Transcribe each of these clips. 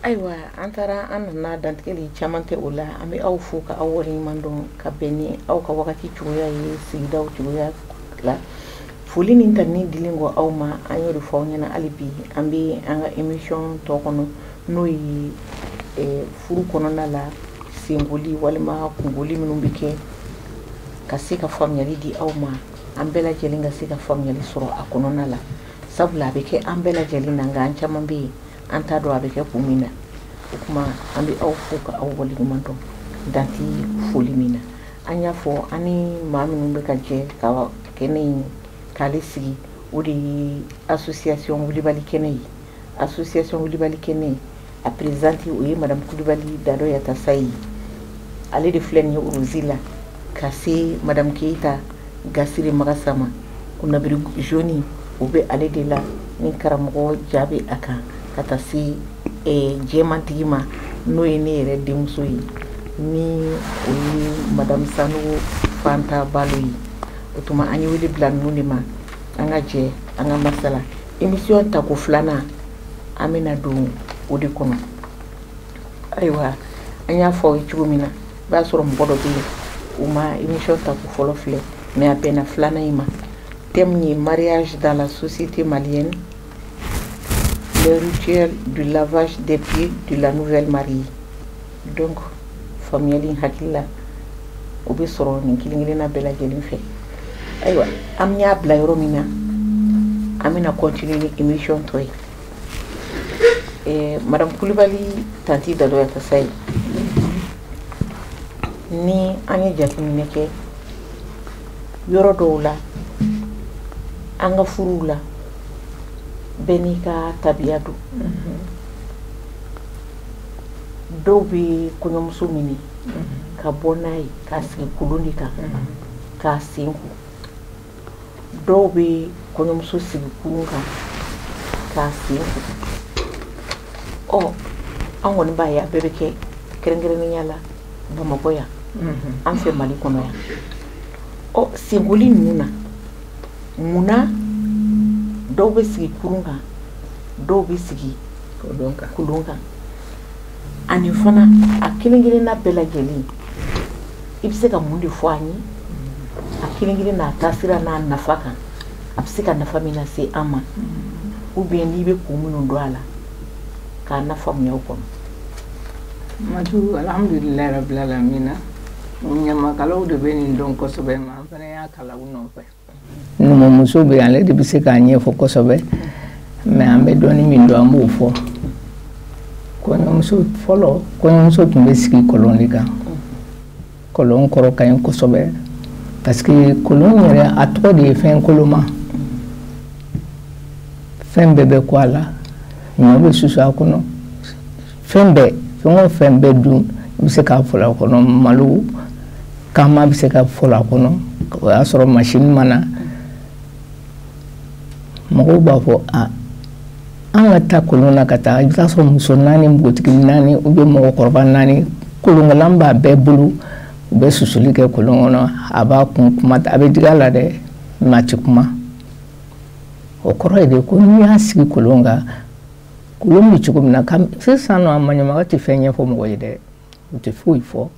Ayiwa, an taara, an nana, dantigɛli caman tɛ o la. An bɛ aw fo ka aw waleɲuman dɔn ka bɛn ni aw ka wagati cogoya ye, sigidaw cogoya la. Foli ni tanuni dilen kɔ aw ma, an y'o de fɔ aw ɲɛna. Hali bi an bɛ an ka émission tɔ kɔnɔ, n'o ye furu kɔnɔna la senkoli walima kunkoli minnu bɛ kɛ, ka se ka faamuyali di aw ma, an bɛɛ lajɛlen ka se ka faamuyali sɔrɔ a kɔnɔna la, sabula a bɛ kɛ an bɛɛ lajɛlen na, nka an caman bɛ yen, an t'a dɔn a bɛ kɛ kun min na. O tuma an bɛ aw fo ka aw waleɲuman dɔn danti foli min na. An y'a fɔ, an ni maa minnu bɛ ka jɛ ka kɛnɛ in k'ale sigi, o de ye association Wulibali Kɛnɛ ye. Association Wulibali Kɛnɛ, a présidente, o ye madame Kulibali Dado Yatasa ye. Ale de filɛ nin ye orozi la, ka se madame Keyita Gasire Magasa ma. Kunnabiri jaune, o bɛ ale de la, ni karamɔgɔ ja bɛ a kan, ka taa se jɛmantigi ma, n'o ye ne yɛrɛ denmuso ye, ni o ye madame Sanogo Fanta Balo ye. O tuma an ye wele bila ninnu de ma, an ka jɛ an ka masala. Émission tako filanan, an bɛna don o de kɔnɔ. Ayiwa, an y'a fɔ aw ye cogo min na, i b'a sɔrɔ mɔgɔ dɔ bɛ yen, u ma émission tako fɔlɔ filɛ, mais a bɛnna filanan in ma. Thème ye mariage dans la société malienne, le rituel du lavage des pieds de la nouvelle mariée. Donc faamuyali hakili la, o bɛ sɔrɔ nin kelen kelenna bɛɛ lajɛlen fɛ. Ayiwa, an y'a bila yɔrɔ min na, an bɛna continuer ni émission tɔ ye. Madame Kulibali, tantie Dado Yatasa ye, ni an ye jateminɛ kɛ yɔrɔ dɔw la, an ka furuw la, bɛɛ n'i ka tabiya don. Dɔw bɛ kɔɲɔmuso minɛ ka bɔ n'a ye k'a sigi kolon de kan k'a sen ko. Dɔw bɛ kɔɲɔmuso sigi kurun kan k'a sen ko. Ɔ, an kɔni b'a ye, a bɛɛ bɛ kɛ kɛrɛnkɛrɛnnenya la Bamakɔ yan, an fɛ Mali kɔnɔ yan. Ɔ, senkoli ninnu na, munna dɔw bɛ sigi kurun kan, dɔw bɛ sigi kolon kan? Kolon kan. Ani fana, a kelen kelenna bɛɛ lajɛlen, i bɛ se ka mun de fɔ an ye a kelen kelen n'a taasira n'a nafa kan, a bɛ se ka nafa min lase an ma, ou bien n'i bɛ kun minnu dɔn a la, k'a nafaamuya o kɔnɔ? Matu, alhamdulilayi rabbil alamina. Ɲamakalaw de bɛ nin dɔn kosɛbɛ, mais an fana y'a kalan u nɔfɛ. Numumuso bɛ yen, ale de bɛ se k'a ɲɛfɔ kosɛbɛ, mais an bɛ dɔɔnin min dɔn, an b'o fɔ. Kɔɲɔmuso fɔlɔ, kɔɲɔmuso tun bɛ sigi kolon de kan. Kolon kɔrɔ ka ɲi kosɛbɛ, parce que kolon yɛrɛ, a tɔgɔ de ye fɛn koloma. Fɛn bɛɛ bɛ kɔ a la, ɲɔ bɛ susu a kɔnɔ, fɛn bɛɛ, fɛn o fɛn bɛ dun, i bɛ se k'a fɔlɔ a kɔnɔ. Malo kama bɛ se ka fɔlɔ a kɔnɔ. O y'a sɔrɔ masini ma na. Mɔgɔw b'a fɔ a an ka taa kolon na ka taa, i bɛ taa sɔrɔ muso naani, npogotigi naani, ou bien mɔgɔkɔrɔba naani, kolonkalan b'a bɛɛ bolo, u bɛ susuli kɛ kolon kɔnɔ. A b'a kun kuma, a bɛ digi a la dɛ, mais a tɛ kuma. O kɔrɔ ye de ko n'i y'a sigi kolon kan, kolon bɛ cogo min na sisan nɔ, a maɲumaga tɛ fɛn ɲɛfɔ mɔgɔ ye dɛ, u tɛ foyi fɔ,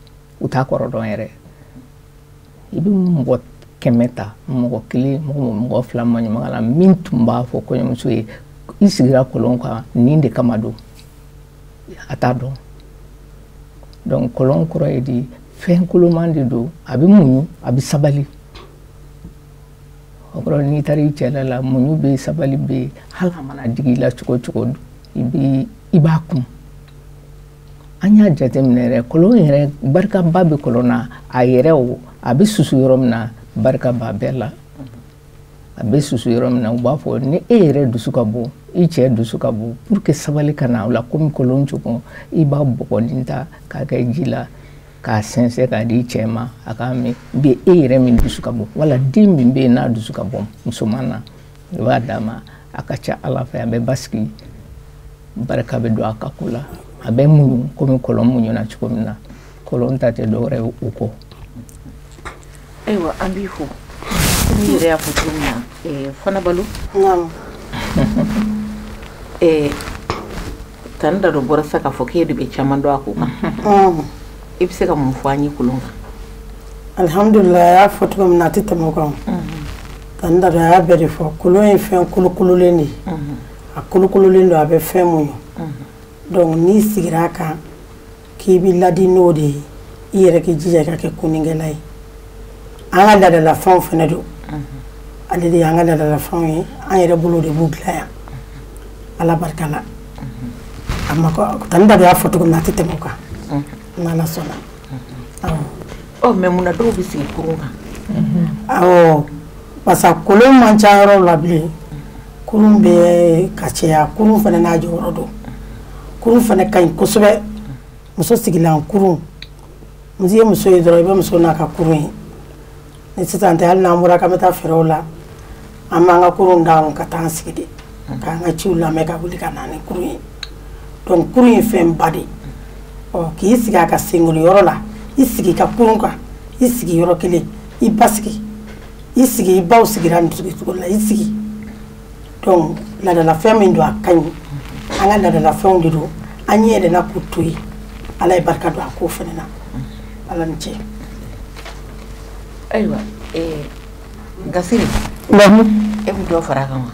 u t'a kɔrɔ dɔn yɛrɛ. I bɛ mɔgɔ 100 ta, mɔgɔ kelen, mɔgɔ fila maɲumaga la min tun b'a fɔ kɔɲɔmuso ye i sigira kolon kan nin de kama don, a t'a dɔn. Donc kolon kɔrɔ ye di, fɛn koloman de don, a bɛ muɲu, a bɛ sabali. O kɔrɔ, n'i taara i cɛla la, muɲu bɛ yen, sabali bɛ yen. Hali a mana digi i la cogo o cogo, i b'a kun. An y'a jateminɛ yɛrɛ, kolon yɛrɛ, barikaba bɛ kolon na. A yɛrɛ, o a bɛ susu yɔrɔ min na, barika b'a bɛɛ la. A bɛ susu yɔrɔ min na, u b'a fɔ ni e yɛrɛ dusu ka bon, i cɛ dusu ka bon, pour que sabali ka na o la, komi kolon cogo, i b'a bɔgɔnin ta k'a kɛ ji la k'a sɛnsɛn k'a di cɛ ma, a k'a min. Bi e yɛrɛ min dusu ka bon, wala den min bɛ yen n'a dusu ka bon musoman na, i b'a d'a ma, a ka ca Ala fɛ, a bɛ basigi, barika bɛ don a ka ko la, a bɛ muɲu komi kɔlɔn muɲuna cogo min na. Kɔlɔn ta tɛ dɔwɛrɛ ye o kɔ. Ayiwa, an b'i fo. Komi i yɛrɛ y'a fɔ cogo min na, Fana Balo. Naamu. Tani Dado bɔra sa k'a fɔ k'e de bɛ caman dɔn a ko kan. I bɛ se ka mun fɔ an ye kolon kan? Alhamdulilayi, a y'a fɔ cogo min na, a tɛ tɛmɛ o kan. Tani Dado a y'a bɛɛ de fɔ. Kolon ye fɛn kolokololen de ye. A kolokololen don, a bɛ fɛn muɲu. Donc n'i sigira a kan k'i bɛ ladi n'o de ye, i yɛrɛ k'i jija i ka kɛ konnikɛla ye. An ka laadalafɛnw fana don. Ale de y'an ka laadalafɛnw ye, an yɛrɛ bolo de b'u dilan yan. Ala barika la. A ma Tani Dado y'a fɔ cogo min na, a tɛ tɛmɛ o kan. N'Ala sɔnna. Awɔ. Ɔ mais mun na dɔw bɛ sigi kurun kan? Awɔ, parce que kolon man ca yɔrɔ la bilen. Kurun bɛ ka caya, kurun fana n'a jɔyɔrɔ don. Kurun fana ka ɲi kosɛbɛ. Muso sigilan kurun. N'i ye muso ye dɔrɔn, i bɛ muso n'a ka kurun ye. Ni sisan tɛ, hali n'an bɔra k'an bɛ taa fɛɛrɛw la, an b'an ka kurun d'an ka taa an sigi de, k'an ka ciw lamɛn ka wuli ka na ni kurun ye. Donc kurun ye fɛnba de ye. Ɔ k'i sigi a ka senkolo yɔrɔ la, i sigi i ka kurun kan, i sigi yɔrɔ kelen, i basigi, i sigi i baw sigira nin cogo la, i sigi. Donc laadalafɛn min don, a ka ɲi. An ka laadalafɛnw de don, an ɲɛ yɛlɛnna k'u to yen. Ala ye barika don a ko fana na. Ala ni ce. Ayiwa, Gasiri, e bɛ dɔ fara a kan wa?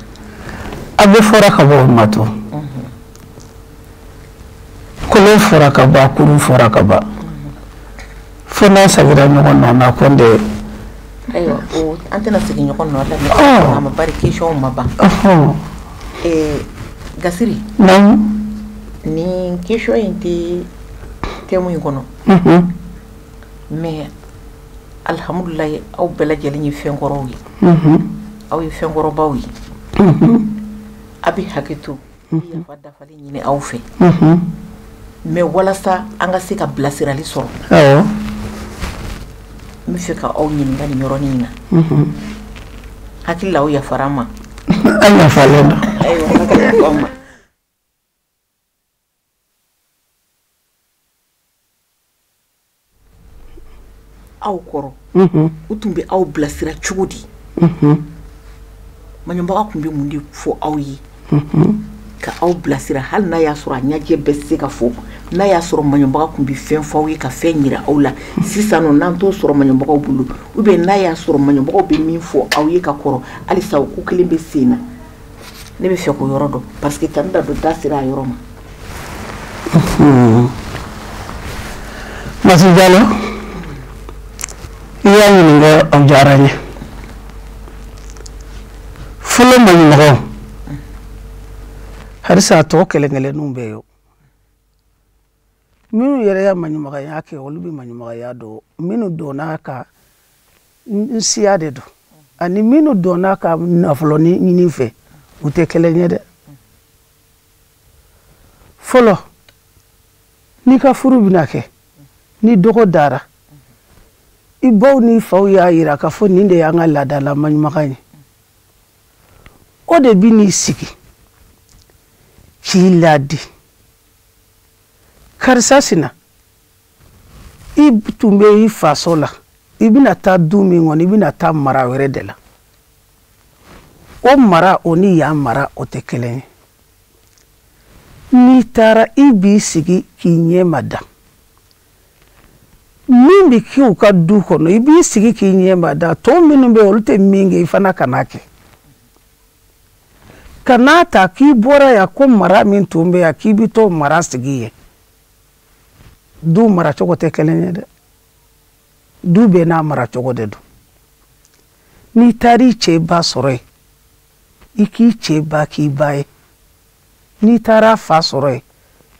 A bɛ fɔra ka bɔ o ma to. Kolon fɔra ka ban, kurun fɔra ka ban. Fo n'a seginna ɲɔgɔn nɔ na ko n de. Ayiwa, o an tɛna segin ɲɔgɔn nɔ la mais a ma bari question ma ban. Gasiri. Naamu. Nin question in tɛ thème in kɔnɔ. Mais alhamdulilayi, aw bɛɛ lajɛlen ye fɛnkɔrɔw ye. Aw ye fɛnkɔrɔbaw ye. A bɛ hakɛ to, yafa dafalen ɲini aw fɛ. Mais walasa an ka se ka bilasirali sɔrɔ. Awɔ. N bɛ fɛ ka aw ɲininka nin yɔrɔnin in na. Hakili la aw yafara n ma. An yafalen don. Ayiwa, Ala ka yafa aw ma. Aw kɔrɔ, u tun bɛ aw bilasira cogo di? Maɲɔbaga tun bɛ mun de fɔ aw ye ka aw bilasira, hali n'a y'a sɔrɔ a ɲɛjɛ bɛɛ tɛ se ka fɔ, n'a y'a sɔrɔ maɲɔbaga tun bɛ fɛn fɔ aw ye ka fɛn yira aw la sisan nɔ, n'an t'o sɔrɔ maɲɔbagaw bolo, ou bien n'a y'a sɔrɔ maɲɔbagaw bɛ min fɔ aw ye ka kɔrɔ, halisa o ko kelen bɛ sen na? Ne bɛ fɛ k'o yɔrɔ dɔn parce que Tani Dado da sera a yɔrɔ ma. Masi Jalo, i y'a ɲininka, o diyara n ye. Fɔlɔ maɲumagaw, halisa a tɔ kelen kelenninw bɛ yen. Minnu yɛrɛ ya maɲumagaya kɛ, olu bɛ maɲumagaya dɔn. Minnu donna ka n siya de don, ani minnu donna ka nafolo ɲini fɛ, u tɛ kelen ye dɛ. Fɔlɔ, n'i ka furu bɛna kɛ, ni dɔgɔ dara, i baw ni faw y'a yira k'a fɔ nin de y'an ka laadala maɲumaga ye. O de bi n'i sigi k'i laadi. Karisa sina, i tun bɛ i faso la, i bɛna taa du min kɔnɔ, i bɛna taa mara wɛrɛ de la. O mara o ni yan mara o tɛ kelen ye. N'i taara, i b'i sigi k'i ɲɛ ma da. Min bɛ kɛ u ka du kɔnɔ, i b'i sigi k'i ɲɛ ma da. Tɔ minnu bɛ yen, olu tɛ min kɛ, i fana kan'a kɛ. Kan'a ta k'i bɔra yan ko mara min tun bɛ yan, k'i bɛ t'o mara sigi yen. Du maracogo tɛ kelen ye dɛ. Du bɛɛ n'a maracogo de don. N'i taara i cɛ ba sɔrɔ yen, i k'i cɛ ba k'i ba ye. N'i taara a fa sɔrɔ yen,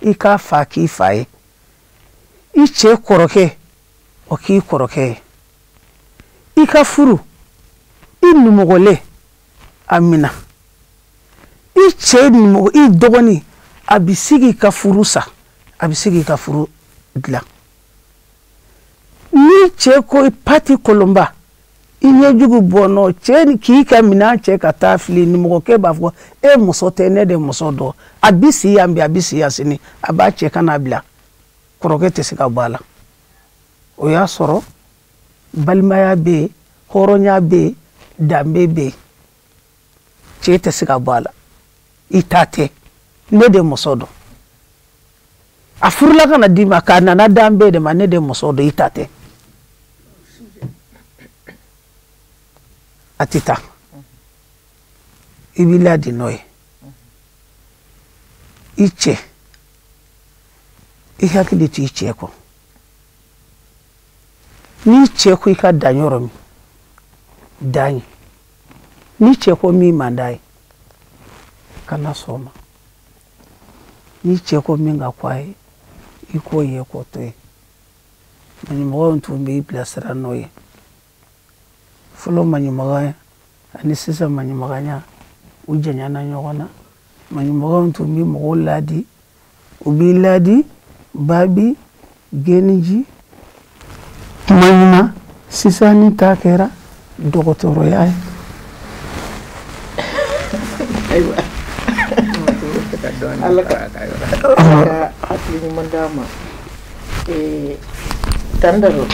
i k'a fa k'i fa ye. I cɛ kɔrɔkɛ, o k'i kɔrɔkɛ ye. I ka furu, i nimɔgɔlen, a mina. I cɛ nimɔgɔ, i dɔgɔnin, a bɛ sigi ka furu sa, a bɛ sigi ka furu dilan. Ni cɛ ko pati kolonba, i ɲɛjugu bɔ nɔ, cɛ ni k'i ka minɛn cɛ ka taa fili, nimɔgɔkɛ b'a fɔ e muso tɛ, ne de muso dɔn. A bi si yan bi, a bi si yan sini, a b'a cɛ ka n'a bila. Kɔrɔkɛ tɛ se ka bɔ a la. O y'a sɔrɔ balimaya bɛ yen, hɔrɔnya bɛ yen, danbe bɛ yen. Cɛ tɛ se ka bɔ a la. I ta tɛ, ne de muso dɔn. A furula ka na d'i ma k'a nana d'an bɛɛ de ma, ne de muso don, i ta tɛ. A tɛ taa, i b'i ladi n'o ye. I cɛ, i hakili to i cɛ kɔ. N'i cɛ ko i ka dan yɔrɔ min, dan ye. N'i cɛ ko min man d'a ye, kana sɔn o ma. N'i cɛ ko min ka ko a ye, i k'o ye k'o to yen. Maɲumɔgɔw tun b'i bilasira n'o ye. Fɔlɔ maɲumɔgɔya ani sisan maɲumɔgɔya, u janyana ɲɔgɔn na. Maɲumɔgɔw tun bɛ mɔgɔw laadi, u b'i laadi babi, geniji, kuma ɲuman. Sisan ni ta kɛra dɔgɔtɔrɔya ye. Ayiwa, Ala ka hakili ɲuman d'a ma. Tan Daro,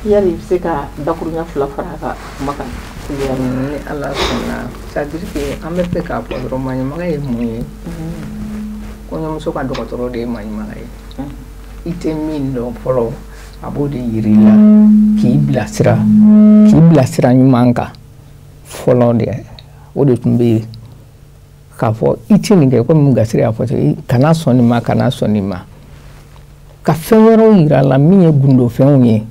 yali i bɛ se ka dakurunya 2 fara a ka kuma kan? Ni Ala sɔnna, c'est à dire que an bɛ fɛ k'a fɔ dɔrɔn maɲumaga ye mun ye. Kɔɲɔmuso ka dɔgɔtɔrɔ de ye maɲumaga ye. I tɛ min dɔn fɔlɔ, a b'o de yir'i la k'i bilasira, k'i bilasira ɲuman kan fɔlɔ de. O de tun bɛ yen k'a fɔ i tɛ nin kɛ, komi Gasiri y'a fɔ ten, kana sɔn nin ma, kana sɔn nin ma. Ka fɛn wɛrɛw yira a la min ye gundofɛnw ye,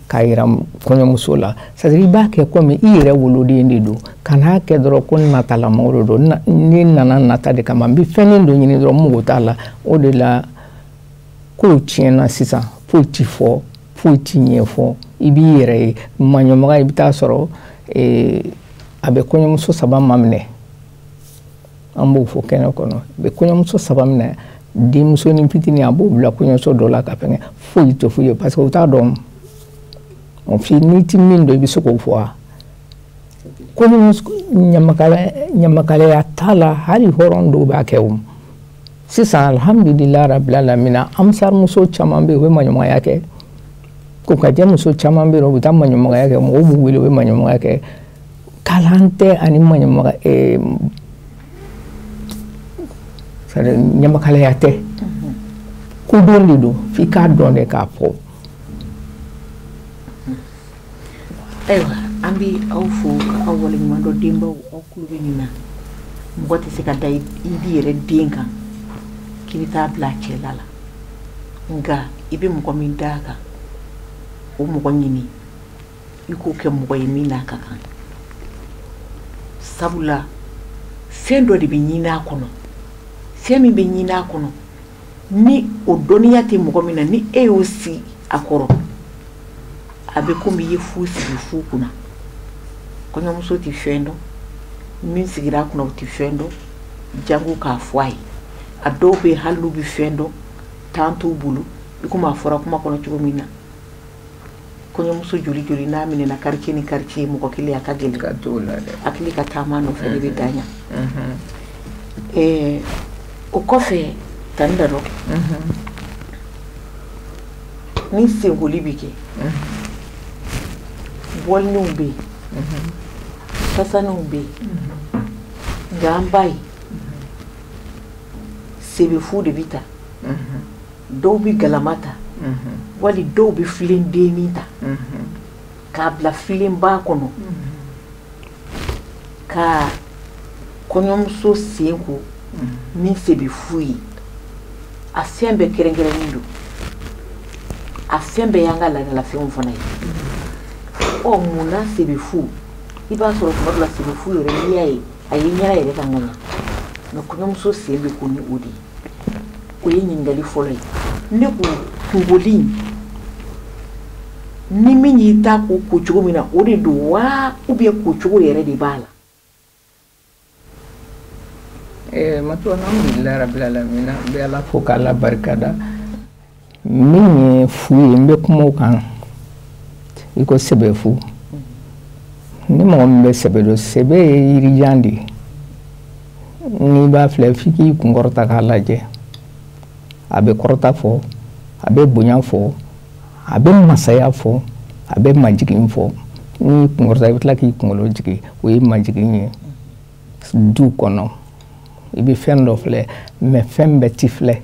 k'a yira kɔɲɔmuso la. C'est à dire i b'a kɛ komi i yɛrɛ woloden de don, kan'a kɛ dɔrɔn ko natalamɔgɔ de don. Ne nana nata de kama, n bɛ fɛnnin dɔ ɲini dɔrɔn, n mago t'a la. O de la kow tiɲɛna sisan, foyi ti fɔ, foyi ti ɲɛfɔ, i b'i yɛrɛ ye. Maɲɔmaga, i bɛ taa sɔrɔ a bɛ kɔɲɔmuso 3 maminɛ, an b'o fɔ kɛnɛ kɔnɔ, a bɛ kɔɲɔmuso 3 minɛ, denmusonin fitinin a b'o bila kɔɲɔso dɔ la ka fɛngɛ, foyi tɛ f'u ye parce que u t'a dɔn. N'i ti min dɔn, i bɛ se k'o fɔ wa? Kɔɲɔmuso ɲamakalaya t'a la, hali hɔrɔn dɔw b'a kɛ o. Sisan alhamdulilayi rabil alamina, ansarimuso caman bɛ yen, u bɛ maɲumanya kɛ. Kokajɛ muso caman bɛ yen, u bɛ taa maɲumanya kɛ, mɔgɔw b'u wele, u bɛ maɲumanya kɛ. Kalan tɛ ani maɲumaga ɲamakalaya tɛ. Kodɔn de don, f'i k'a dɔn de k'a fɔ. Ayiwa, an bɛ aw fo ka aw waleɲuman dɔn, denbaw, aw tulo bɛ nin na. Mɔgɔ tɛ se ka da i yɛrɛ den kan k'i bɛ taa bila a cɛla la, nka i bɛ mɔgɔ min d'a kan, o mɔgɔ ɲini i k'o kɛ mɔgɔ ye min n'a ka kan. Sabula fɛn dɔ de bɛ ɲini a kɔnɔ, fɛn min bɛ ɲini a kɔnɔ, ni o dɔnniya tɛ mɔgɔ min na, ni e y'o sigi a kɔrɔ, a bɛ komi i ye fu sigi fu kunna. Kɔɲɔmuso tɛ fɛn dɔn, min sigira a kunna o tɛ fɛn dɔn, jango k'a fɔ a ye. A dɔw bɛ yen, hali n'u bɛ fɛn dɔn, temps t'u bolo, i komi a fɔra kuma kɔnɔ cogo min na. Kɔɲɔmuso joli joli n'a minɛna quartier ni quartier, mɔgɔ kelen a ka gɛlɛn, ka t'o la dɛ, hakili ka taama nɔfɛ de bɛ dan yan. O kɔfɛ, Tan Daro, ni senkoli bɛ kɛ, bɔliniw bɛ yen, kasaninw bɛ yen, nka an b'a ye sebefu de bɛ ta, dɔw bɛ galama ta, wali dɔw bɛ filendennin ta k'a bila filenba kɔnɔ ka kɔɲɔmuso sen ko ni sebefu ye. A fɛn bɛɛ kɛrɛnkɛrɛnnen don, a fɛn bɛɛ y'an ka laadalafɛnw fana ye. Ɔ mun na sebefu, i b'a sɔrɔ tuma dɔ la sebefu yɛrɛ n'i y'a ye, a ye ɲɛna yɛrɛ ka ŋaɲa, mɛ kɔɲɔmuso sen bɛ ko ni o de ye. O ye ɲininkali fɔlɔ ye. Ne ko kungoli ni min y'i ta ko ko cogo min na, o de don wa, ou bien ko cogo yɛrɛ de b'a la? Matu, alhamdulilayi rabil alamina, n bɛ Ala fo k'Ala barikada. Min ye fu ye, n bɛ kuma o kan i ko sɛbɛfu. Ni mɔgɔ min bɛ sɛbɛ dɔn, sɛbɛ ye yirijan de ye. N'i b'a filɛ, f'i k'i kunkɔrɔta k'a lajɛ. A bɛ kɔrɔta fɔ, a bɛ bonya fɔ, a bɛ masaya fɔ, a bɛ majigin fɔ. N'i kunkɔrɔta, i bɛ tila k'i kunkolo jigin, o ye majigin ye. Du kɔnɔ, i bɛ fɛn dɔ filɛ, mɛ fɛn bɛɛ ti filɛ.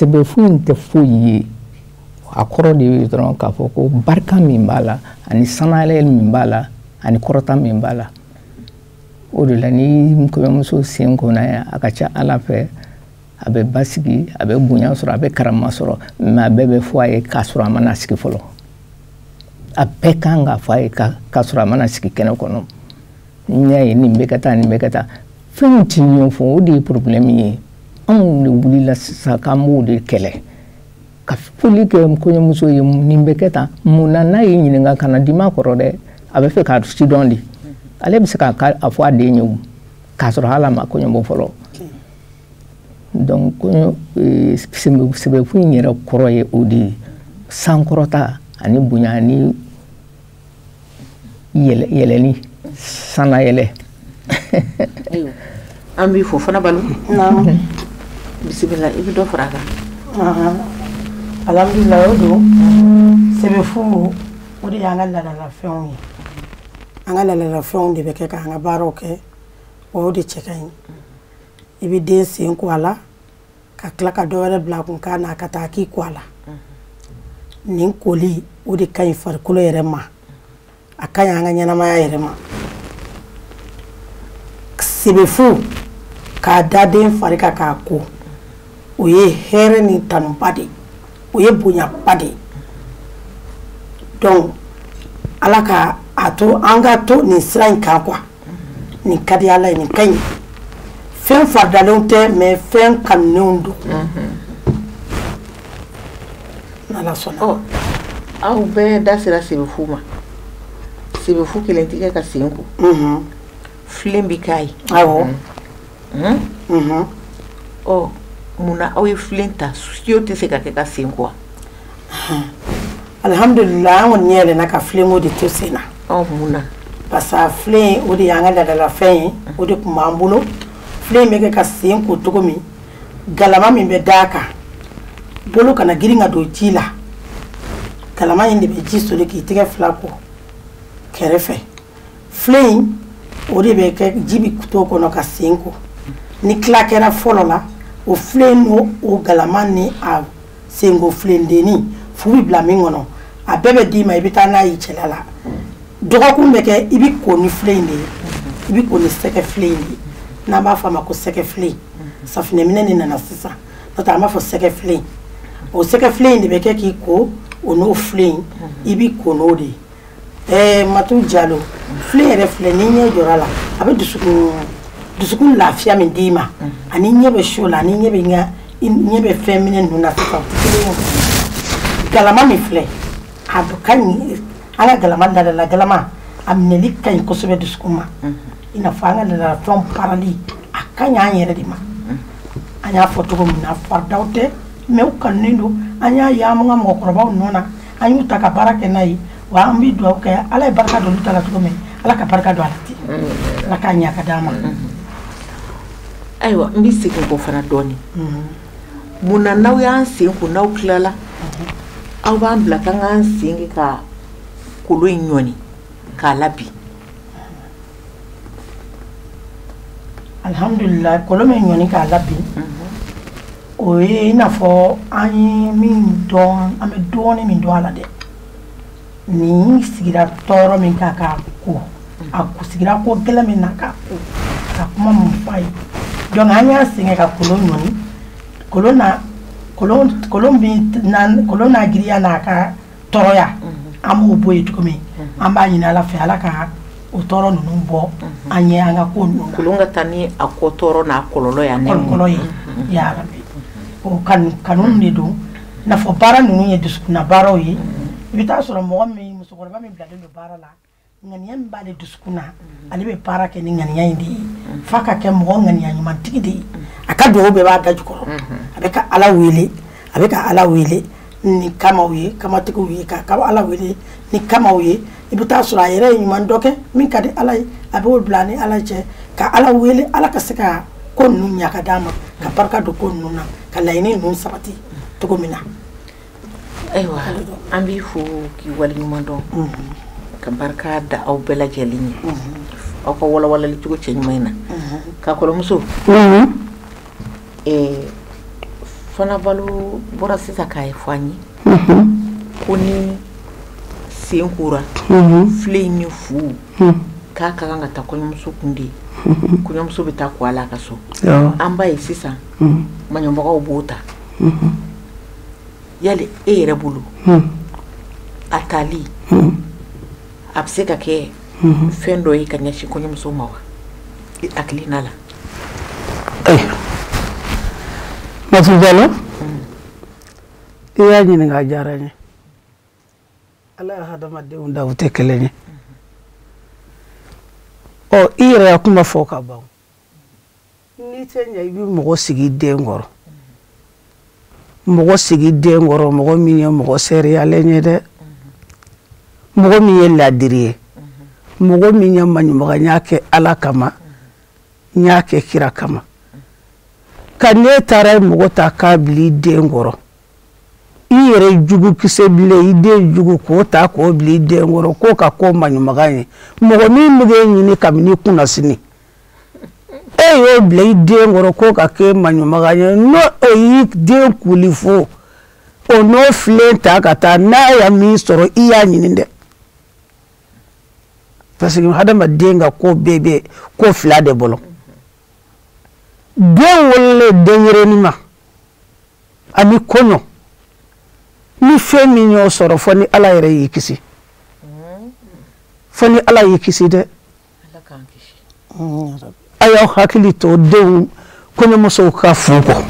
Sɛbɛfu in tɛ foyi ye, a kɔrɔ de ye dɔrɔn k'a fɔ ko barika min b'a la, ani sanayɛlɛ min b'a la, ani kɔrɔta min b'a la. O de la ni kɔɲɔmuso sen kɔnna ye, a ka ca Ala fɛ a bɛ basigi, a bɛ bonya sɔrɔ, a bɛ karama sɔrɔ, mais a bɛɛ bɛ fɔ a ye k'a sɔrɔ a ma na sigi fɔlɔ. A bɛɛ kan ka fɔ a ye k'a sɔrɔ a ma na sigi kɛnɛ kɔnɔ. N y'a ye nin bɛ ka taa, nin bɛ ka taa, fɛnw ti ɲɔgɔn fɔ, o de ye problème ye. Anw de wulila sisan k'an b'o de kɛlɛ, ka foli kɛ kɔɲɔmuso ye, nin bɛ kɛ tan, mun na? N'a y'i ɲininka, kana dimi a kɔrɔ dɛ, a bɛ fɛ k'a sidɔn de. Ale bɛ se k'a fɔ a den ye o, k'a sɔrɔ hali a ma kɔɲɔbɔ fɔlɔ. Donc kɔɲɔ sɛbɛfu in yɛrɛ kɔrɔ ye o de ye, sankɔrɔta ani bonya ani yɛlɛli, sanayɛlɛ. An b'i fo fana Balo. Bisimila, i bɛ dɔ fara a kan. Alhamdulilayi, o don sɛbɛfu, o de y'an ka laadalafɛnw ye. An ka laadalafɛnw de bɛ kɛ k'an ka baaraw kɛ, wa o de cɛ ka ɲi. I bɛ den sen ko a la, ka tila ka dɔ wɛrɛ bila a kun k'a n'a ka taa k'i ko a la. Nin koli, o de ka ɲi farikolo yɛrɛ ma, a ka ɲi an ka ɲɛnamaya yɛrɛ ma. Sɛbɛfu k'a da den fari kan k'a ko, o ye hɛrɛ ni tanuba de ye, o ye bonyaba de ye. Donc Ala ka a to an ka to nin sira in kan quoi. Nin ka di Ala ye, nin ka ɲi. Fɛn faridalenw tɛ, mais fɛn kanunenw don. N'Ala sɔnna. Aw bɛɛ da sera sɛbɛfu ma. Sɛbɛfu kelen tɛ kɛ ka sen ko. Filen bɛ k'a ye. Awɔ. Ɔ, munna aw ye filen ta? Siyo tɛ se ka kɛ ka sen ko wa? Alhamdulilayi, an kɔni ɲɛ yɛlɛnna ka filenko de to sen na. Ɔ, mun na? Parce que filen, o de y'an ka laadalafɛn ye, o de tun b'an bolo. Filen bɛ kɛ ka sen ko cogo min, galama min bɛ d'a kan, bolo kana girin ka don ji la, galama in de bɛ ji soli k'i tɛgɛ fila ko kɛrɛfɛ. Filen in, o de bɛ kɛ ji bɛ to kɔnɔ ka sen ko. Ni tila kɛra fɔlɔ la, o filen n'o o galama ni a senko filendenni fu bɛ bila min kɔnɔ, a bɛɛ bɛ d'i ma, i bɛ taa n'a ye cɛla la. Dɔgɔkun bɛ kɛ, i bɛ ko ni filen in de ye, i bɛ ko ni sɛgɛ filen in de ye, n'an b'a fɔ a ma ko sɛgɛ filen. Safunɛminɛ de nana sisan, n'o tɛ an b'a fɔ sɛgɛ filen. O sɛgɛ filen in de bɛ kɛ k'i ko, o n'o filen i bɛ ko n'o de ye. Matu Jalo, filen yɛrɛ filɛ, ni ɲɛ jɔra la, a bɛ dusukun lafiya min d'i ma, ani ɲɛ bɛ so la, ani ɲɛ bɛ ɲɛ bɛ fɛn minɛ ninnu na sisan, o tɛ kelen ye. Galama min filɛ, a ka ɲi, an ka galama ladala galama, a minɛli ka ɲi kosɛbɛ dusukun ma. I n'a fɔ an ka ladalafɛnw baarali, a ka ɲi an yɛrɛ de ma. An y'a fɔ cogo min na, faridaw tɛ, mais u kanunen don. An y'a ye an ka mɔgɔkɔrɔbaw nɔ na, an y'u ta ka baara kɛ n'a ye. Wa an bɛ dugawu kɛ, Ala ye barika don olu ta la cogo min, Ala ka barika don a la ten, Ala k'a ɲɛ ka d'an ma. Ayiwa, n bɛ segin kɔ fana dɔɔnin. Mun na n'aw y'an sen ko, n'aw tilala, aw b'an bila k'an k'an sen kɛ ka kolon in ɲɔni k'a labin? Alhamdulilayi, kolon min ɲɔni k'a labin, o ye i n'a fɔ an ye min dɔn, an bɛ dɔɔnin min dɔn a la dɛ. Nin sigira tɔɔrɔ min kan k'a ko, a sigira ko gɛlɛn min na k'a ko, ka kuma mun f'a ye. Donc an y'a sɛgɛn ka kolon ɲɔni, kolon na kolon kolon min na kolon n'a giriya n'a ka tɔɔrɔya, an b'o bɔ yen cogo min, an b'a ɲini Ala fɛ, Ala ka o tɔɔrɔ ninnu bɔ an ɲɛ an ka ko ninnu na. Kolon ka taa ni a kɔ tɔɔrɔ n'a kɔlɔlɔ ye, a kɔlɔlɔ ye, yarabi. O kanu de don. I n'a fɔ baara ninnu ye dusukunna baaraw ye. I bɛ taa sɔrɔ mɔgɔ min, musokɔrɔba min bilalen don baara la, ŋaniya min b'ale dusukun na, ale bɛ baara kɛ ni ŋaniya in de ye. F'a ka kɛ mɔgɔ ŋaniya ɲumantigi de ye. A ka dugawu bɛɛ b'a da jukɔrɔ. A bɛ ka Ala wele, a bɛ ka Ala wele ni kamaw ye, kamatigiw ye, ka Ala wele ni kamaw ye. I bɛ taa sɔrɔ a yɛrɛ ye ɲuman dɔ kɛ min ka di Ala ye, a b'o bila ni Ala cɛ, ka Ala wele, Ala ka se ka ko ninnu ɲɛ ka d'a ma, ka barika don ko ninnu na, ka laɲini ninnu sabati cogo min na. Ayiwa, an b'i fo k'i waleɲuman dɔn, ka barika da aw bɛɛ lajɛlen ye aw ka walawalali cogo cɛ ɲuman in na. Ka kɔrɔmuso, Fana Balo bɔra sisan k'a fɔ an ye ko ni sen kora, filen ni fu k'a ka kan ka taa kɔɲɔmuso kun de, kɔɲɔmuso bɛ taa ko a la a ka so. An b'a ye sisan maɲɔbagaw b'o ta. Yali e yɛrɛ bolo, a tali a bɛ se ka kɛ fɛn dɔ ye ka ɲɛsin kɔɲɔmuso ma wa, i hakilina la? Matu Jalo, i y'a ɲininka, a diyara n ye. Ala ye hadamadenw da, u tɛ kelen ye. Ɔ, i yɛrɛ ya kuma fɔ ka ban. N'i tɛ ɲɛ, i bɛ mɔgɔ sigi den kɔrɔ, mɔgɔ sigi den kɔrɔ, mɔgɔ min ye mɔgɔ seereyalen ye dɛ, mɔgɔ min ye ladiri ye, mɔgɔ min ye maɲumaganya kɛ Ala kama, n y'a kɛ kira kama. Ka n'e taara mɔgɔ ta k'a bila i den kɔrɔ, i yɛrɛ jugu kisɛ bilen, i den jugu k'o ta k'o bila i den kɔrɔ k'o ka ko maɲumagan ye, mɔgɔ min bɛ k'e ɲini kabini kunnasini, e y'o bila i den kɔrɔ k'o ka kɛ maɲumagan ye, n'o o y'i den kuli fo o n'o filen ta ka taa, n'a ya min sɔrɔ, i y'a ɲini dɛ. Parce que hadamaden ka ko bɛɛ bɛ ko fila de bolo. Den wololen denyɛrɛnin ma ani kɔɲɔ, ni fɛn min y'o sɔrɔ, fɔ ni Ala yɛrɛ y'i kisi, fɔ ni Ala y'i kisi dɛ. A y'aw hakili to denw kɔɲɔmusow ka fu kɔ.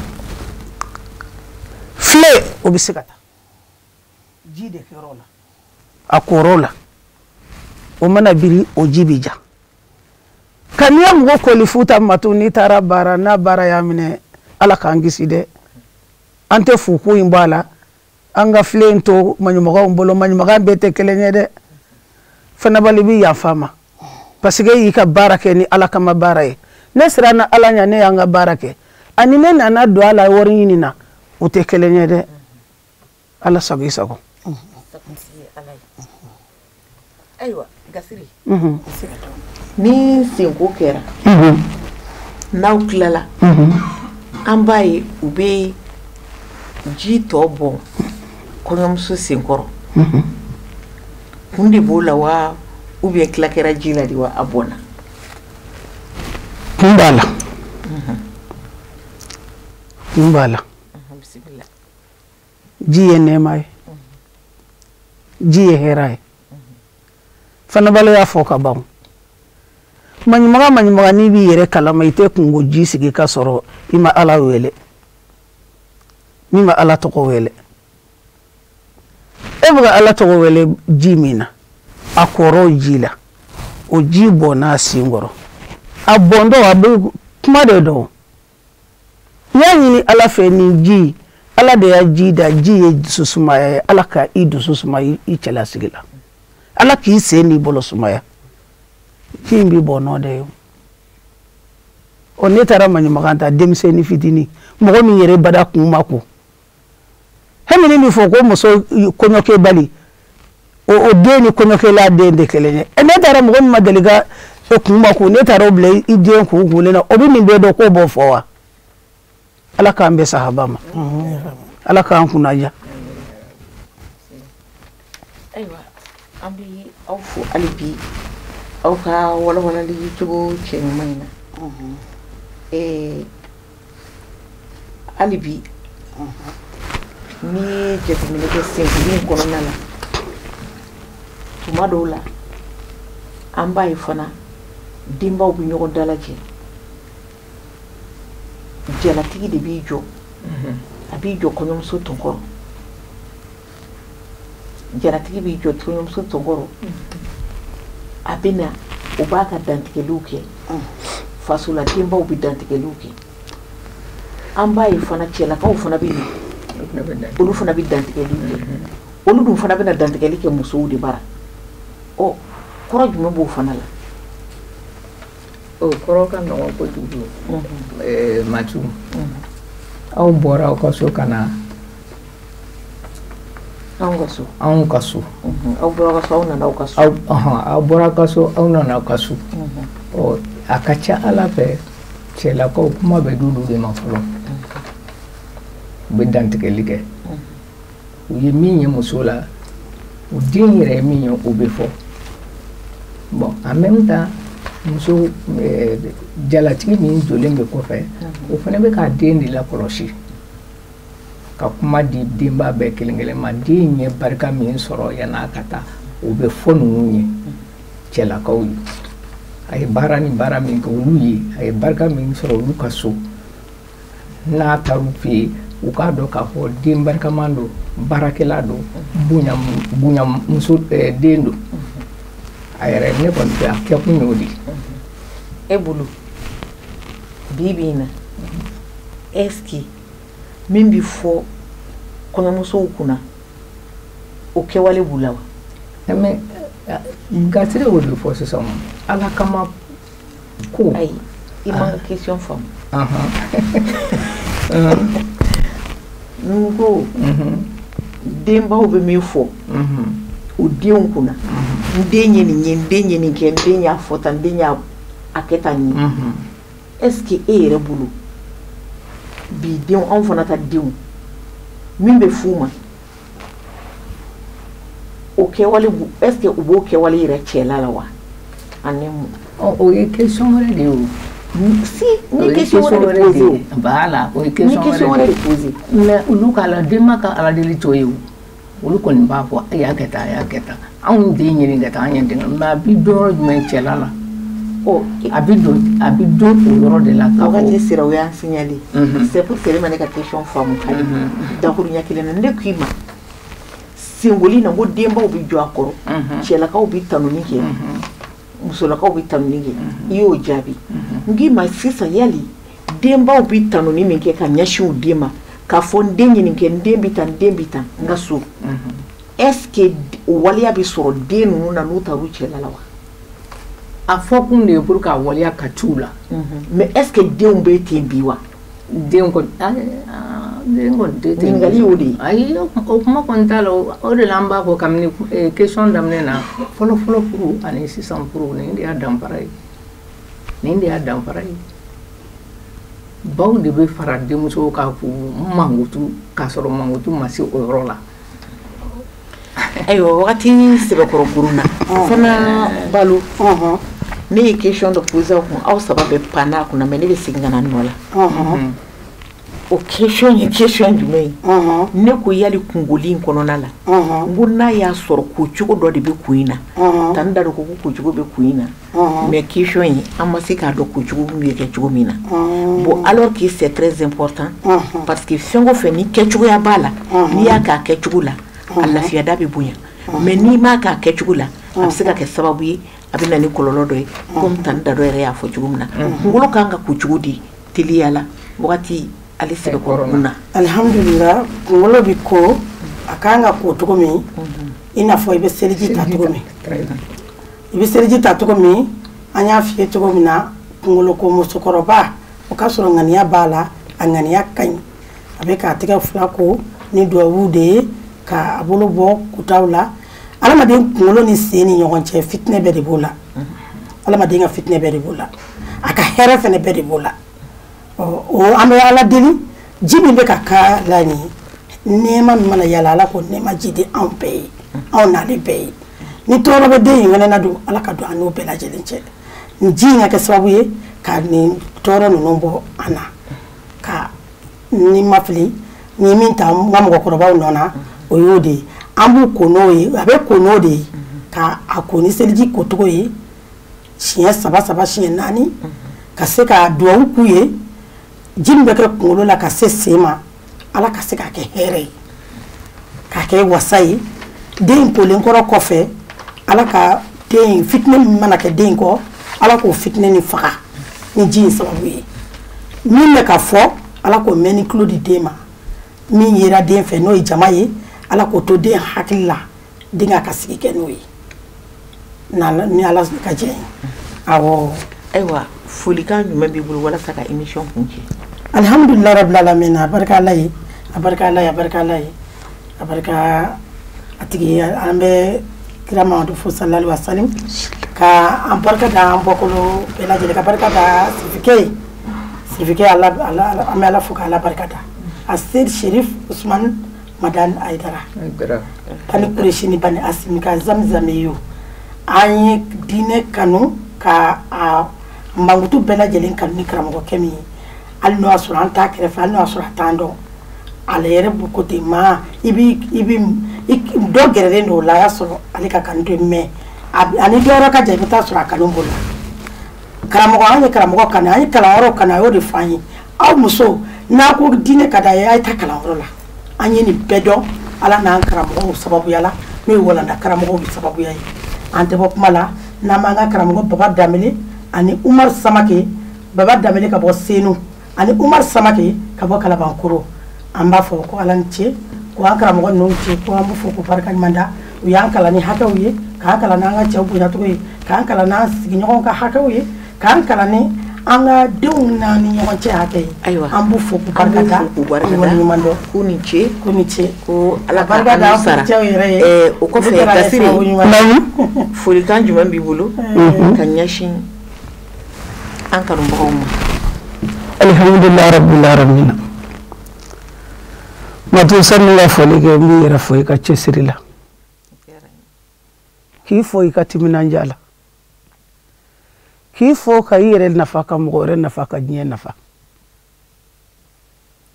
Filen, o bɛ se ka taa ji de kɛr'o la, a kɔr'o la, o mana biri, o ji bɛ ja. Ka n'i ye mɔgɔ kɔli fu ta, Matu, n'i taara baara, n'a baara y'a minɛ, Ala k'an kisi dɛ. An tɛ fuko in bɔ a la, an ka filen to maɲumagaw bolo. Maɲumaga bɛɛ tɛ kelen ye dɛ. Fanabali bɛ yafa ma, parce que e y'i ka baara kɛ ni Ala kama baara ye. Ne siranna Ala ɲɛ, ne y'an ka baara kɛ, ani ne nana don a la wari ɲini na, o tɛ kelen ye dɛ. Ala sago i sago. Ayiwa Gasiri, ni senko kɛra, n'aw tilala, an b'a ye u bɛ ji tɔ bɔn kɔɲɔmuso senkɔrɔ. Kun de b'o la wa, ou bien tila kɛra ji la de wa, a bɔnna? Kun b'a la, kun b'a la. Bisimila. Ji ye nɛɛma ye, ji ye hɛrɛ ye. Fanabalo y'a fɔ ka ban. Maɲumaga, maɲumaga, n'i b'i yɛrɛ kalama, i tɛ kungo ji sigi ka sɔrɔ i ma Ala wele, min ma Ala tɔgɔ wele. E bɛ ka Ala tɔgɔ wele ji min na, a kɔrɔ ji la, o ji bɔnna a sen kɔrɔ, a bɔntɔ a bɛ kuma de dɔn. N y'a ɲini Ala fɛ, nin ji, Ala de y'a ji da, ji ye dusu sumaya ye. Ala ka i dusu sumaya i cɛlasigi la, Ala k'i sen n'i bolo sumaya. Ji in bɛ bɔn nɔ de ye o. Ne taara maɲumakan ta, denmisɛnnin fitinin, mɔgɔ min yɛrɛ bada kun ma ko hali ni bɛ fɔ ko muso kɔɲɔkɛbali, o den ni kɔɲɔkɛla den tɛ kelen ye. Ne taara mɔgɔ min ma deli ka kun ma ko, ne taara o bila i den kun kunlen na, o bɛ nin bɛɛ dɔn k'o b'o fɔ wa? Ala k'an bɛn sahaba ma, Ala k'an kunnaja. Ayiwa, an bɛ aw fo hali bi aw ka walawalali cogo cɛ ɲuman in na. Hali bi, n'i ye jateminɛ kɛ senkoli in kɔnɔna la, tuma dɔw la an b'a ye fana denbaw bɛ ɲɔgɔn dalajɛ, jalatigi de b'i jɔ, a b'i jɔ kɔɲɔmuso tɔnkɔrɔ, jalatigi b'i jɔ kɔɲɔmuso tɔnkɔrɔ, a bɛ na, o b'a ka dantigɛliw kɛ, fasola denbaw bɛ dantigɛliw kɛ. An b'a ye fana cɛlakaw fana bɛ na, olu fana bɛ dantigɛliw kɛ, olu dun fana bɛna dantigɛli kɛ musow de bara. Ɔ, kɔrɔ jumɛn b'o fana la? O kɔrɔ ka nɔgɔn kojugu, Matu. Aw bɔra aw ka so ka na. Anw ka so. Anw ka so. Aw bɔra ka so, aw nana aw ka so. Aw bɔra ka so, aw nana aw ka so. Ɔ, a ka ca Ala fɛ, cɛlakaw kuma bɛ d'olu de ma fɔlɔ. U bɛ dantigɛli kɛ. U ye min ye muso la, u den yɛrɛ ye min ye, o bɛ fɔ. Bon, en même temps, muso jalatigi min jɔlen bɛ kɔfɛ, o fana bɛ k'a den de lakɔlɔsi, ka kuma di denba bɛɛ kelen kelen ma. Den ye barika min sɔrɔ yann'a ka taa, o bɛ fɔ ninnu ye, cɛlakaw ye. A ye baara ni baara min kɛ olu ye, a ye barika min sɔrɔ olu ka so, n'a taar'u fɛ yen, u k'a dɔn k'a fɔ den barikaman don, baarakɛla don, bonya bonya muso den don. A yɛrɛ, ne kɔni fɛ, a kɛkun y'o de ye. E bolo, bi bi in na, est ce que min bɛ fɔ kɔɲɔmusow kunna, o kɛwale b'u la wa? Mais Gasire, o de fɔ sisan, Ala kama ko. Ayi, i ma question faamu. N ko denbaw bɛ min fɔ u denw kunna, n den ye nin ye, n den ye nin kɛ, n den y'a fɔ tan, n den y'a a kɛ tan nin ye, est ce que e yɛrɛ bolo, bi denw, anw fana ta denw, min bɛ f'u ma, o kɛwale, est ce que u b'o kɛwale yɛrɛ cɛla la wa? Ani mun? O ye question wɛrɛ de ye o. Si, ni question wɛrɛ de posé o. Voilà, o ye question wɛrɛ de posé. Mais olu ka ala, denba ka ala deli t'o ye o. Olu kɔni b'a fɔ a y'a kɛ tan, a y'a kɛ tan, anw den ɲini ka taa, an ye den, mais a bi don yɔrɔ jumɛn cɛla la? A bi don o yɔrɔ de la. Ka wagati sera, o y'an signalé. C'est pour que ma ne ka question faamu hali dakuruɲɛ kelen na. Ne k'i ma, senkoli na, ko denbaw bɛ jɔ a kɔrɔ, cɛlakaw bɛ tanuni kɛ, musolakaw bɛ tanuni kɛ, i y'o jaabi. N k'i ma sisan, yali denbaw bɛ tanuni min kɛ ka ɲɛsin u den ma, k'a fɔ n den ye nin kɛ, n den bɛ tan, n den bɛ tan n ka so, est ce que o waleya bɛ sɔrɔ den ninnu na n'u taar'u cɛla la wa? A fɔ kun de ye pour que a waleya ka c'u la. Mais est ce que denw bɛ ten bi wa? Den kɔni, den kɔni tɛ ten. Ɲininkali y'o de ye. Ayi, o kuma kɔni t'a la. O de la an b'a fɔ kabini question daminɛ na, fɔlɔ fɔlɔ furu ani sisan furu, nin de y'a danfara ye, nin de y'a danfara ye. Baw de bɛ fara denmusow kan k'u mankutu, k'a sɔrɔ mankutu ma se o yɔrɔ la. Ayiwa, wagati sɛbɛkɔrɔ kurun na fana balo, ne ye question dɔ posé aw kun, aw saba bɛ pan n'a kunna, mais ne bɛ segin ka na nɔ la. O question ye question jumɛn ye? Ne ko yali kungoli in kɔnɔna la, n ko n'a y'a sɔrɔ ko cogo dɔ de bɛ kun in na tan da ko ko cogo bɛ kun in na, mais question in, an ma se k'a dɔn ko cogo bɛ kɛ cogo min na. Bon, alors que c'est très important, parce que fɛn o fɛn ni kɛcogoya b'a la, n'i y'a k'a kɛcogo la, a lafiyada bɛ bonya, mais n'i m'a k'a kɛcogo la, a bɛ se ka kɛ sababu ye, a bɛ na ni kɔlɔlɔ dɔ ye, komi tan da dɔ yɛrɛ y'a fɔ cogo min na. Kunkolo kan ka ko cogo di teliya la, wagati ale sɛbɛkɔrɔ kun na? Alihamudulila, kunkolo bɛ ko, a kan ka ko cogo min, i n'a fɔ i bɛ seliji ta cogo min, i bɛ seliji ta cogo min, an y'a f'i ye cogo min na, kunkolo ko musokɔrɔba, o ka sɔrɔ ŋaniya b'a la, a ŋaniya ka ɲi, a bɛ k'a tɛgɛ fila ko ni duwawu de ye, k'a bolo bɔ kutaw la. Adamaden kunkolo ni sen ni ɲɔgɔn cɛ, fitinɛ bɛɛ de b'o la. Adamaden ka fitinɛ bɛɛ de b'o la, a ka hɛrɛ fɛnɛ bɛɛ de b'o la. O an bɛ Ala deli, ji min bɛ ka k'a la nin ye, nɛɛma min mana yala, Ala k'o nɛɛma ji di anw bɛɛ ye, anw n'ale bɛɛ ye. Ni tɔɔrɔ bɛ den in fɛnɛ na don, Ala ka don an n'o bɛɛ lajɛlen cɛ. Nin ji in ka kɛ sababu ye ka nin tɔɔrɔ ninnu bɔ an na. Ka ni ma fili, ni ye min ta n ka mɔgɔkɔrɔbaw nɔ na, o y'o de ye. An b'u ko n'o ye, a bɛ ko n'o de ye, ka a ko ni seliji kocogo ye, siɲɛ saba saba, siɲɛ naani, ka se ka duwawu k'u ye. Ji min bɛ kɛ kunkolo la ka se sen ma, Ala ka se k'a kɛ hɛrɛ ye, k'a kɛ wasa ye den kolen kɔrɔ kɔfɛ. Ala ka den fitinɛ min mana kɛ den kɔ, Ala k'o fitinɛ nin faga ni ji in sababu ye. Min bɛ ka fɔ, Ala k'o mɛn ni tulo di den ma. Min yera den fɛ, n'o ye jama ye, Ala k'o to den hakili la, den ka sigi kɛ n'o ye, ni Ala ka jɛ ye. Awɔ. Ayiwa, folikan jumɛn b'i bolo walasa ka émission kuncɛ? Alhamdulilah rabil alamin. A barika Ala ye, a barika Ala ye, a barika Ala ye, a barika a tigi ye. An bɛ kira Mamadu fo, sallallahu alaihi wasallam, ka an barika da an bɔkolo bɛɛ lajɛlen, ka barika da Sirifikɛ ye. Sirifikɛ, Ala, Ala, an bɛ Ala fo k'Ala barika da. Aseyid Sherif Usman Madani Hayidara Bani Kureshi ni Bani Asimi ka Zamzamiyo. An ye diinɛ kanu ka a mankutu bɛɛ lajɛlen kanu ni karamɔgɔkɛ min ye, hali n'o y'a sɔrɔ an t'a kɛrɛfɛ, hali n'o y'a sɔrɔ a t'an dɔn, ale yɛrɛ b'o ko ten maa i bi dɔ gɛrɛlen don o la, a y'a sɔrɔ ale ka kanu to yen, mais ani dɔ wɛrɛ ka jan, i bɛ taa sɔrɔ a kanu b'o la. Karamɔgɔ, an ye karamɔgɔ kanu, an ye kalanyɔrɔ kanu, a y'o de fɔ an ye. Aw muso, n'a ko diinɛ ka d'a ye, a ye taa kalanyɔrɔ la. An ye nin bɛɛ dɔn Ala n'an karamɔgɔw sababuya la, n'o ye walanda karamɔgɔw sababuya ye. An tɛ bɔ kuma la n'an m'an ka karamɔgɔ Baba Danbele ani Umaru Samake, Baba Danbele ka bɔ Senu ani Umaru Samake ka bɔ Kalabankoro. An b'a fɔ ko Ala ni ce, ko an karamɔgɔ ninnu ce, ko an b'u fo k'u barika ɲuman da. U y'an kalan ni hakɛw ye, k'an kalan n'an ka cɛw bonyacogo ye, k'an kalan n'an sigiɲɔgɔnw ka hakɛw ye, k'an kalan ni an ka denw n'an ni ɲɔgɔn cɛ hakɛ ye. Ayiwa, an b'u fo k'u barika da, k'u barika da, k'u waleɲuman dɔn. K'u ni ce, k'u ni ce, ko Ala barika ka da an sara. cɛw yɛrɛ ye. O kɔfɛ, Olu kɛra Dasiri, sababu ɲuman ye. folikan jumɛn b'i bolo ka ɲɛsin an kanubagaw ma? Alhamdulilayi rabbil alamin. Matu, sani ka foli kɛ, n b'i yɛrɛ fo i ka cɛsiri la, k'i fo i ka timinandiya la, k'i fo ka i yɛrɛ nafa, ka mɔgɔ wɛrɛ nafa, ka diɲɛ nafa.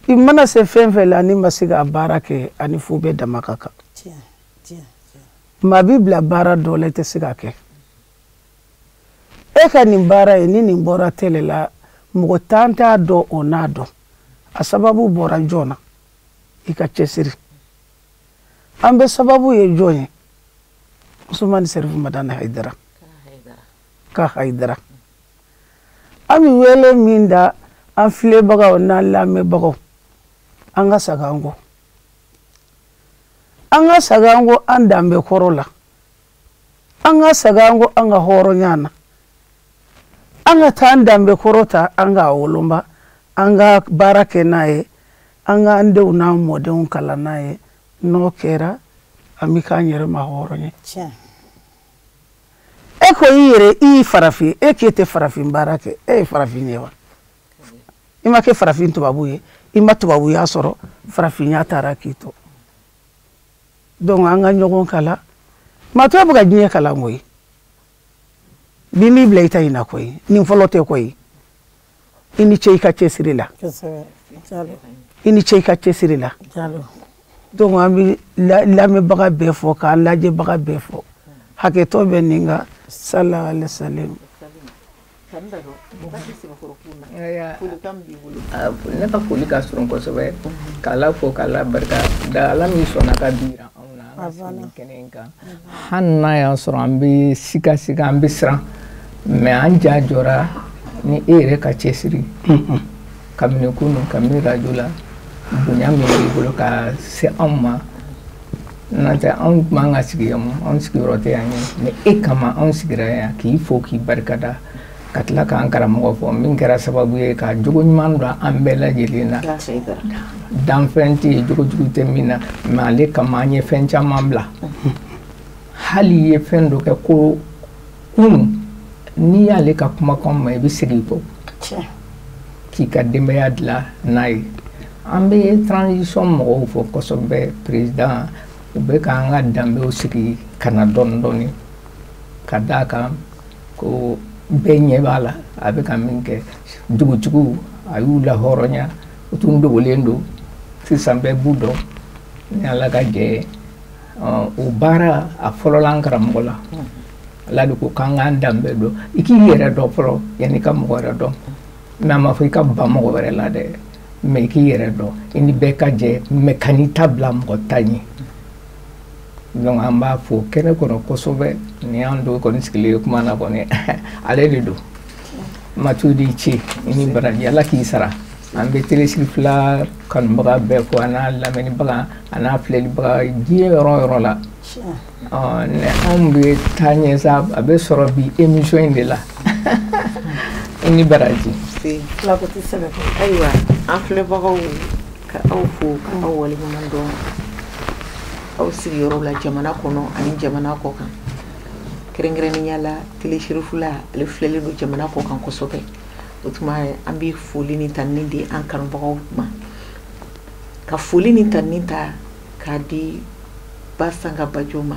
I mana se fɛn fɛn la, n'i ma se ka baara kɛ, ani fu bɛɛ dama ka kan. Maa b'i bila baara dɔ la, i tɛ se k'a kɛ. E ka nin baara ye, ni nin bɔra télé la, mɔgɔ tan t'a dɔn, o n'a dɔn. A sababu bɔra jɔn na? I ka cɛsiri. An bɛ sababu ye jɔn ye? Usumani Serifu Madani Hayidara ka Hayidara. An bɛ wele min da an filɛbagaw n'an lamɛnbagaw, an ka segin an kɔ, an ka segin an kɔ an danbe kɔrɔ la, an ka segin an kɔ an ka hɔrɔnya na, an ka taa an danbe kɔrɔ ta, an k'a woloma, an ka baara kɛ n'a ye, an k'an denw n'an mɔdenw kalan n'a ye. N'o kɛra, an bɛ k'an yɛrɛ ma hɔrɔn ye. E ko i yɛrɛ i ye farafin, e k'e tɛ farafin baara kɛ, e ye farafin ye wa? I ma kɛ farafin tubabu ye, i ma tubabuya sɔrɔ, farafinya taara k'i to. Donc an ka ɲɔgɔn kalan. Maa tɔ bɛ ka diɲɛ kalan koyi. Bi m'i bila i ta in na koyi, nin fɔlɔ tɛ koyi. I ni ce i ka cɛsiri la. I ni ce i ka cɛsiri la. Donc an bɛ lamɛnbaga bɛɛ fɔ, k'an lajɛbaga bɛɛ fɔ. Hakɛtɔ bɛ nin kan. Sallallahu alaihi wasallam. Ne ka foli ka surun kosɛbɛ, k'Ala fo k'Ala barika da, Ala min sɔnna ka bi yira anw na an ka sigi kɛnɛ in kan. Hali n'a y'a sɔrɔ an bɛ sika sika, an bɛ siran, mais an ja jɔra ni e yɛrɛ ka cɛsiri. Kabini kunun, kabini radio la, bonya min b'i bolo ka se anw ma, n'o tɛ anw tun man ka sigi yan, anw sigiyɔrɔ tɛ yan ye, mais e kama anw sigira yan k'i fo k'i barikada, ka tila k'an karamɔgɔ fɔ min kɛra sababu ye ka jogo ɲuman don an bɛɛ lajɛlen na. Danfɛn tɛ yen, jogo jugu tɛ min na, mais ale kama an ye fɛn caman bila. Hali i ye fɛn dɔ kɛ ko kunun, n'i y'ale ka kumakan mɛn, i bɛ segin kɔ k'i ka denbaya dilan n'a ye. An bɛ transition mɔgɔw fɔ kosɛbɛ, président, u bɛ k'an ka danbew sigi ka na dɔɔni dɔɔni, ka d'a kan ko bɛɛ ɲɛ b'a la a bɛ ka min kɛ. Dugutigiw a y'u lahɔrɔnya, u tun dogolen don, sisan bɛɛ b'u dɔn ni Ala ka jɛ ye. O baara a fɔlɔla an karamɔgɔ la. Ala de ko k'an k'an danbe dɔn, i k'i yɛrɛ dɔn fɔlɔ yanni i ka mɔgɔ wɛrɛ dɔn. Mais a ma fɔ i ka ban mɔgɔ wɛrɛ la dɛ, mais i k'i yɛrɛ dɔn, i ni bɛɛ ka jɛ, mais kan'i ta bila mɔgɔ ta ɲɛ. Donc an b'a fo kɛnɛ kɔnɔ kosɛbɛ. Ni y'an don kɔni sigilen ye kuma na kɔni, ale de don. Matu di ce, i ni baraji, Ala k'i sara. An bɛ Télé Sirifila kanubaga bɛɛ fo, a n'a lamɛnnibaga, a n'a filɛlibaga diɲɛ yɔrɔ o yɔrɔ la. Ni anw bɛ taa ɲɛ sa, a bɛ sɔrɔ bi émission in de la. I ni baraji. Ayiwa, an filɛbagaw, ka aw fo ka aw waleɲuman dɔn aw sigiyɔrɔ la jamana kɔnɔ ani jamana kɔ kan. Kɛrɛnkɛrɛnnenya la, Télé Sirifila ale filɛlen don jamana kɔ kan kosɛbɛ. O tuma an bɛ foli ni tanuni di an kanubagaw ma. Ka foli ni tanuni ta k'a di Basanga Bajo ma,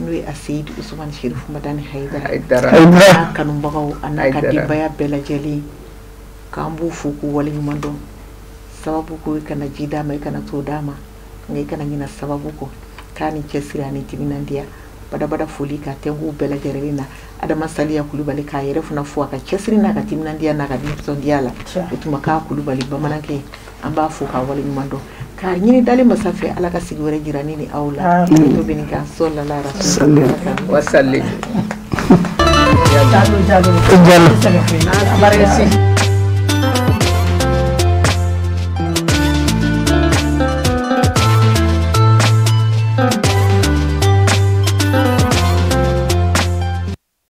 n'o ye Aseyidi Usumani Sherifu Madani Hayidara, n'a kanubagaw a n'a ka denbaya bɛɛ lajɛlen, k'an b'u fo k'u waleɲuman dɔn. Sababu ko i kana ji d'a ma, i kana to d'a ma, nka i kana ɲina sababu kɔ. K'a ni cɛsiri ani timinandiya. Badabada foli ka tɛnku bɛɛ lajɛlen na. Adama Saliya Kulubali k'a yɛrɛ fana fo a ka cɛsiri n'a ka timinandiya n'a ka nisɔndiya la. O tuma k'a Kulubali bamanankɛ, an b'a fo k'a waleɲuman dɔn, k'a ɲini dalen masa fɛ Ala ka sigi wɛrɛ jira ne ni aw la. To bɛ nin kan sɔlala rasul wasalli. Jalo, Jalo. Jalo.